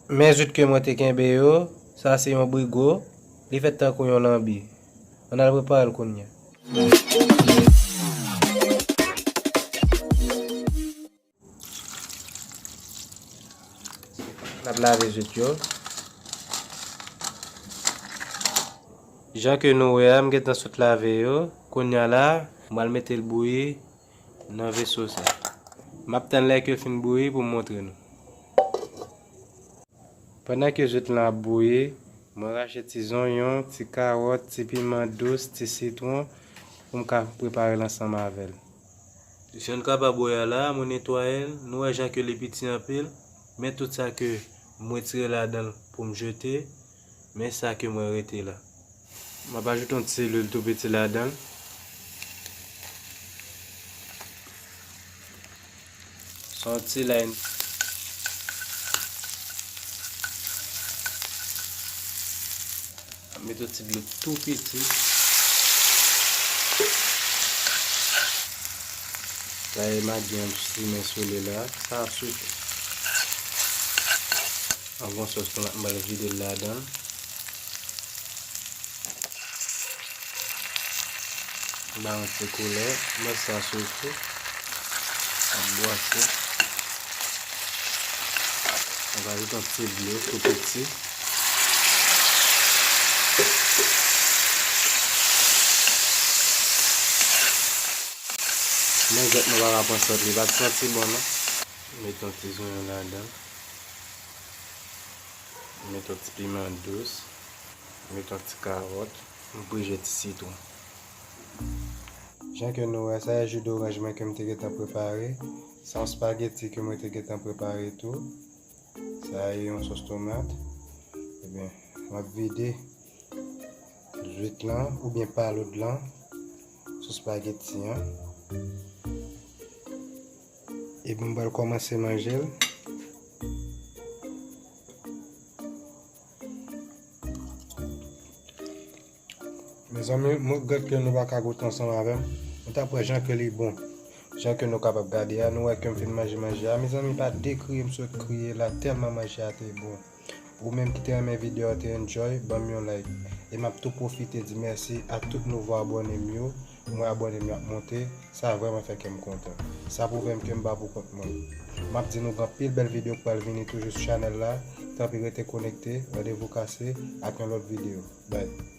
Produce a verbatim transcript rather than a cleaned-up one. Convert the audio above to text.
Men zwit ke mwen te kenbe yo, sa se yon brigo, li fèt tankou yon lanbi. Ann al prepare l kounye a. N ap lave zwit yo. Jan ke nou wè a, m gentan sot lave yo. Kounye a la, m pral mete l bouyi nan veso sa. M ap tann lè ke l fin bouyi pou m montre nou. Pandan ke zwit lan ap bouyi, mwen rache ti zonyon, ti kawòt, ti piman dous, ti sitwon pou m ka prepare l ansanm avè l. Jan n kapab wè a la, mwen netwaye l, nou wè jan ke li piti anpil, men tout sa ke m retire ladan l pou m jete, men sa ke mwen rete la. M ap ajoute yon ti lwil tou piti ladan l. Se yon ti lay. M ap mete yon ti dlo tou piti. Sa e magi an m simen sou li la. Sa ap swiv. An bon sòs tomat, m pral vide l ladan l. Ba yon ti koulè, mwen sa swiv tou. Ap bwase. Mwen va ajoute yon ti dlo tou piti. Men zèt mwen pa ka pran sòt li, pa t santi bon non. Mete yon ti zonyon ladan. Mete yon ti piman dous. Mete yon ti kawòt. M prije ti sitwon. Jan ke nou wè, sa e ji doranj mwen ke m te gentan prepare. Se yon spageti ke mwen te gentan prepare tou. Sa e yon sòs tomat. Ebyen, m ap vide zwit lan oubyen palod lan sou spageti an. Epi m pral kòmanse manje l. Mezanmi, m regrèt ke nou pa ka goute ansanm avè m. Nou t ap wè jan ke li bon. Jan ke nou kapab gade a, nou wè ke m fin manje manje a. Mezanmi, pa dekriye m sot kriye la, tèlman manje a te bon. Ou menm ki te renmen videyo a, te enjoy, ban m yon like. E m ap tou pwofite di mèsi a tout nouvo abòne m yo. M wè abòne m yo ap monte, sa vrèman fè kè m kontan. Sa pwouve m ke m pa poukont mwen. M ap di nou gen anpil bèl videyo k pral vini toujou sou chanèl la. Tanpri rete konekte, randevou kase ak yon lòt videyo. Bye.